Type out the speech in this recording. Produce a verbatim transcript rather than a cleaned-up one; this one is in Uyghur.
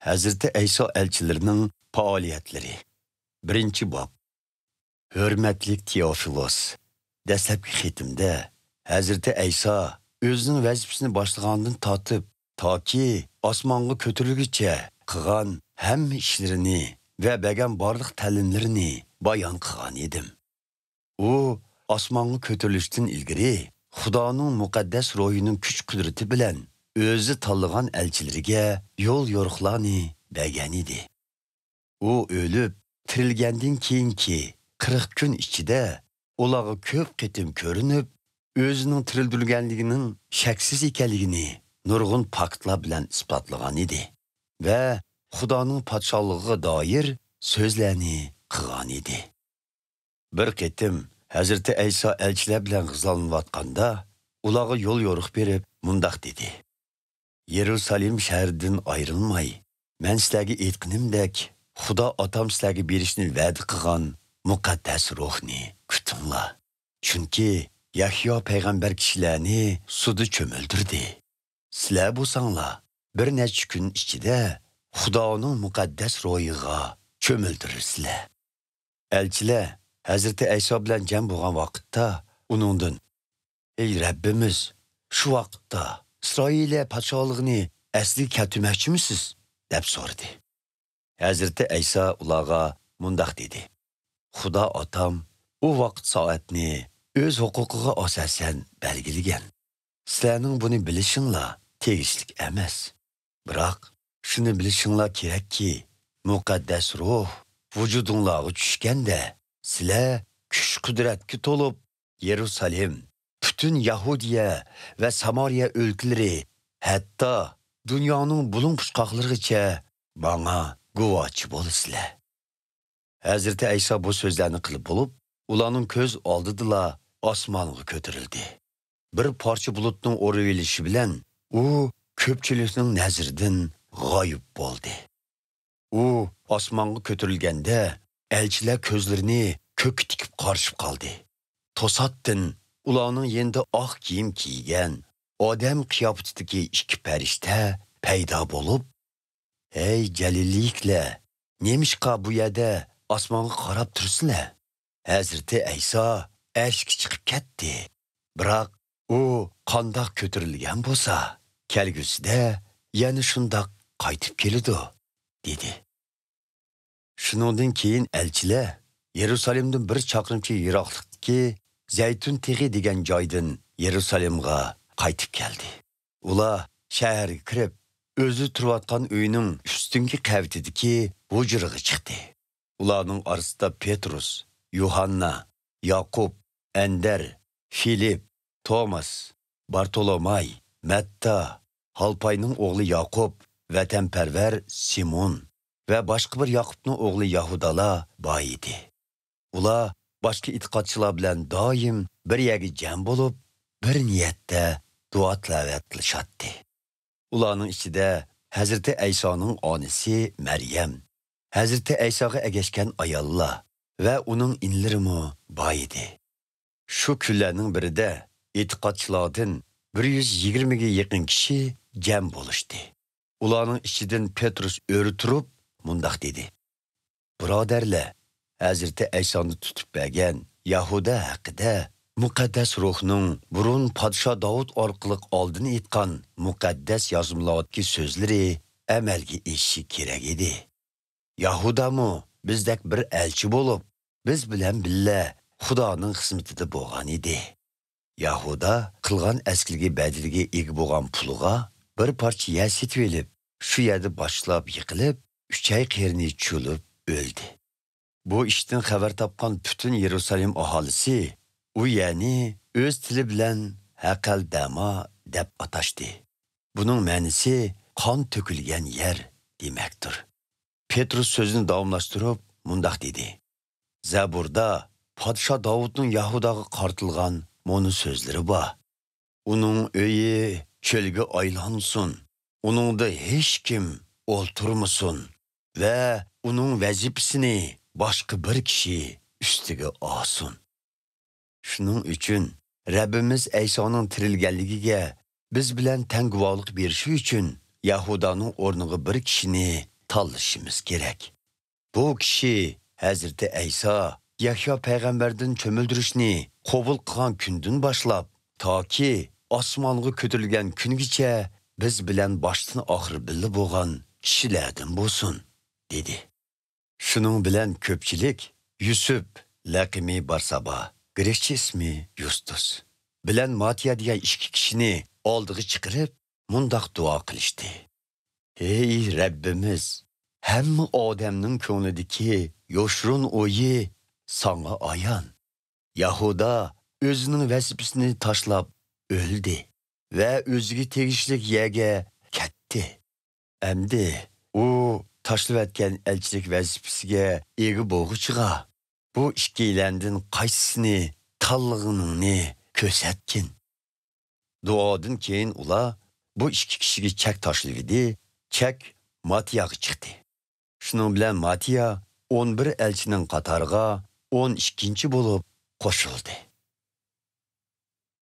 ھەزرىتى ئەيسا ئەلچىلىرىنىڭ پائالىيەتلىرى. بىرىنچى باب. ھۆرمەتلىك تېئوفىلوس، دەسلەپكى خېتىمدە ھەزرىتى ئەيسا ئۆزىنىڭ ۋەزىپىسىنى باشلىغاندىن تارتىپ، تاكى ئاسمانغا كۆتۈرۈلگۈچە قىلغان ھەممە ئىشلىرىنى ۋە بەرگەن بارلىق تەلىملىرىنى بايان قىلغان ئىدىم. ئۇ ئاسمانغا كۆتۈرۈلۈشتىن ئىلگىرى خۇدانىڭ مۇقەددەس روھىنىڭ كۈچ-قۇدرىتى بىلەن ئۆزى تاللىغان ئەلچىلىرىگە يول-يورۇقلارنى بەرگەن ئىدى. ئۇ ئۆلۈپ، تىرىلگەندىن كېيىنكى قىرىق كۈن ئىچىدە ئۇلارغا كۆپ قېتىم كۆرۈنۈپ، ئۆزىنىڭ تىرىلدۈرۈلگەنلىكىنىڭ شەكسىز ئىكەنلىكىنى نۇرغۇن پاكىتلار بىلەن ئىسپاتلىغان ئىدى ۋە خۇدانىڭ پادىشاھلىقىغا دائىر سۆزلەرنى قىلغان ئىدى. بىر قېتىم ھەزرىتى ئەيسا ئەلچىلەر بىلەن غىزالىنىۋاتقاندا، ئۇلارغا يول-يورۇق بېرىپ، مۇنداق دېدى: «يېرۇسالېم شەھىرىدىن ئايرىلماي، مەن سىلەرگە ئېيتقىنىمدەك، خۇدا ئاتام سىلەرگە بېرىشنى ۋەدە قىلغان مۇقەددەس روھنى كۈتۈڭلار. چۈنكى يەھيا پەيغەمبەر كىشىلەرنى سۇدا چۆمۈلدۈردى. سىلەر بولساڭلار بىر نەچچە كۈن ئىچىدە خۇدانىڭ مۇقەددەس روھىغا چۆمۈلدۈرۈلىسىلەر.» ئەلچىلەر ھەزرىتى ئەيسا بىلەن جەم بولغان ۋاقىتتا ئۇنىڭدىن: «ئەي رەببىمىز، شۇ ۋاقىتتا ئىسرائىلىيە پادىشاھلىقىنى ئەسلىگە كەلتۈرمەكچىمىسىز؟» دەپ سورىدى. ھەزرىتى ئەيسا ئۇلارغا مۇنداق دېدى: «خۇدا ئاتام ئۇ ۋاقىت سائەتنى ئۆز ھوقۇقىغا ئاساسەن بەلگىلىگەن. سىلەرنىڭ بۇنى بىلىشىڭلار تېگىشلىك ئەمەس. بىراق، شۇنى بىلىشىڭلار كېرەككى، مۇقەددەس روھ ۋۇجۇدۇڭلارغا چۈشكەندە، سىلەر كۈچ-قۇدرەتكە تولۇپ، يېرۇسالېم، پۈتۈن يەھۇدىيە ۋە سامارىيە ئۆلكىلىرى، ھەتتا دۇنيانىڭ بۇلۇڭ-قۇچقاقلىرىغىچە ماڭا گۇۋاھچى بولىسىلەر.» ھەزرىتى ئەيسا بۇ سۆزلەرنى قىلىپ بولۇپ، ئۇلارنىڭ كۆز ئالدىدىلا ئاسمانغا كۆتۈرۈلدى. بىر پارچە بۇلۇتنىڭ ئورىۋېلىشى بىلەن ئۇ كۆپچىلىكنىڭ نەزىرىدىن غايىب بولدى. ئۇ ئاسمانغا كۆتۈرۈلگەندە، ئەلچىلەر كۆزلىرىنى كۆككە تىكىپ قارىشىپ قالدى. توساتتىن ئۇلارنىڭ يېنىدا ئاق كىيىم كىيگەن، ئادەم قىياپىتىدىكى ئىككى پەرىشتە پەيدا بولۇپ، «ھەي جەلىلىيلىكلەر، نېمىشقا بۇ يەردە ئاسمانغا قاراپ تۇرىسىلەر؟ ھەزرىتى ئەيسا ئەرشكە چىقىپ كەتتى. بىراق ئۇ قانداق كۆتۈرۈلگەن بولسا، كەلگۈسىدە يەنە شۇنداق قايتىپ كېلىدۇ» دېدى. شۇنىڭدىن كېيىن ئەلچىلەر يېرۇسالېمدىن بىر چاقىرىمچە يىراقلىقتىكى زەيتۇن تېغى دېگەن جايدىن يېرۇسالېمغا قايتىپ كەلدى. ئۇلار شەھەرگە كىرىپ، ئۆزى تۇرۇۋاتقان ئۆينىڭ ئۈستۈنكى قەۋىتىدىكى ھۇجرىغا چىقتى. ئۇلارنىڭ ئارىسىدا پېترۇس، يۇھاننا، ياقۇپ، ئەندەر، فىلىپ، توماس، بارتولوماي، مەتتا، ھالپاينىڭ ئوغلى ياقۇپ، ۋەتەنپەرۋەر سىمون ۋە باشقا بىر ياقۇپنىڭ ئوغلى يەھۇدالار بار ئىدى. ئۇلار باشقا ئېتىقادچىلار بىلەن دائىم بىر يەرگە جەم بولۇپ، بىر نىيەتتە دۇئا-تىلاۋەت قىلىشاتتى. ئۇلارنىڭ ئىچىدە ھەزرىتى ئەيسانىڭ ئانىسى مەريەم، ھەزرىتى ئەيساغا ئەگەشكەن ئاياللار ۋە ئۇنىڭ ئىنىلىرىمۇ بار ئىدى. شۇ كۈنلەرنىڭ بىرىدە ئېتىقادچىلاردىن بىر يۈز يىگىرمىگە يېقىن كىشى جەم بولۇشتى. ئۇلارنىڭ ئىچىدىن پېترۇس ئۆرە تۇرۇپ مۇنداق دېدى: «بۇرادەرلەر، ھەزرىتى ئەيسانى تۇتۇپ بەرگەن يەھۇدا ھەققىدە مۇقەددەس روھنىڭ بۇرۇن پادىشاھ داۋۇت ئارقىلىق ئالدىن ئېيتقان مۇقەددەس يازمىلاردىكى سۆزلىرى ئەمەلگە ئېشىشى كېرەك ئىدى. يەھۇدامۇ بىزدەك بىر ئەلچى بولۇپ، بىز بىلەن بىللە خۇدانىڭ خىزمىتىدە بولغان ئىدى. يەھۇدا قىلغان ئەسكىلىكى بەدىلىگە ئىگە بولغان پۇلىغا بىر پارچە يەر سېتىۋېلىپ، شۇ يەردە باشلاپ يىقىلىپ، ئۈچەي قېرىنى چۈشۈرۈپ ئۆلدى. بۇ ئىشتىن خەۋەر تاپقان پۈتۈن يېرۇسالېم ئاھالىسى ئۇ يەرنى ئۆز تىلى بىلەن ھەقەلدەما دەپ ئاتاشتى. بۇنىڭ مەنىسى قان تۆكۈلگەن يەر دېمەكتۇر.» پېترۇس سۆزىنى داۋاملاشتۇرۇپ مۇنداق دېدى: «زەبۇردا پادىشاھ داۋۇتنىڭ يەھۇداغا قارىتىلغان مۇنۇ سۆزلىرى بار: ئۇنىڭ ئۆيى چۆلگە ئايلانسۇن، ئۇنىڭدا ھېچكىم ئولتۇرمىسۇن ۋە ئۇنىڭ ۋەزىپىسىنى باشقا بىر كىشى ئۈستىگە ئالسۇن.» شۇنىڭ ئۈچۈن رەببىمىز ئەيسانىڭ تىرىلگەنلىكىگە بىز بىلەن تەڭ گۇۋاھلىق بېرىشى ئۈچۈن يەھۇدانىڭ ئورنىغا بىر كىشىنى تاللىشىمىز كېرەك. بۇ كىشى ھەزرىتى ئەيسا يەھيا پەيغەمبەردىن چۆمۈلدۈرۈشنى قوبۇل قىلغان كۈندىن باشلاپ، تاكى ئاسمانغا كۆتۈرۈلگەن كۈنگىچە بىز بىلەن باشتىن ئاخىر بىللە بولغان كىشىلەردىن بولسۇن، دېدى. شۇنىڭ بىلەن كۆپچىلىك يۈسۈپ، لەقىمى بارسابا، گرېكچە ئىسمى يۇستۇس، بىلەن ماتىيا دېگەن ئىككى كىشىنى ئالدىغا چىقىرىپ، مۇنداق دۇئا قىلىشتى: «ھەي رەببىمىز، ھەممە ئادەمنىڭ كۆڭلىدىكى يوشۇرۇن ئويى ساڭا ئايان. يەھۇدا ئۆزىنىڭ ۋەزىپىسىنى تاشلاپ ئۆلدى ۋە ئۆزىگە تېگىشلىك يەرگە كەتتى. ئەمدى ئۇ تاشلىۋەتكەن ئەلچىلىك ۋەزىپىسىگە ئىگە بولغۇچىغا، بۇ ئىككىيلەندىن قايسىسىنى تاللىغىنىڭنى كۆرسەتكىن.» دۇئادىن كېيىن ئۇلار بۇ ئىككى كىشىگە چەك تاشلىۋىدى، چەك ماتىياغا چىقتى. شۇنىڭ بىلەن ماتىيا ئون بىر ئەلچىنىڭ قاتارىغا ئون ئىككىنچى بولۇپ قوشۇلدى.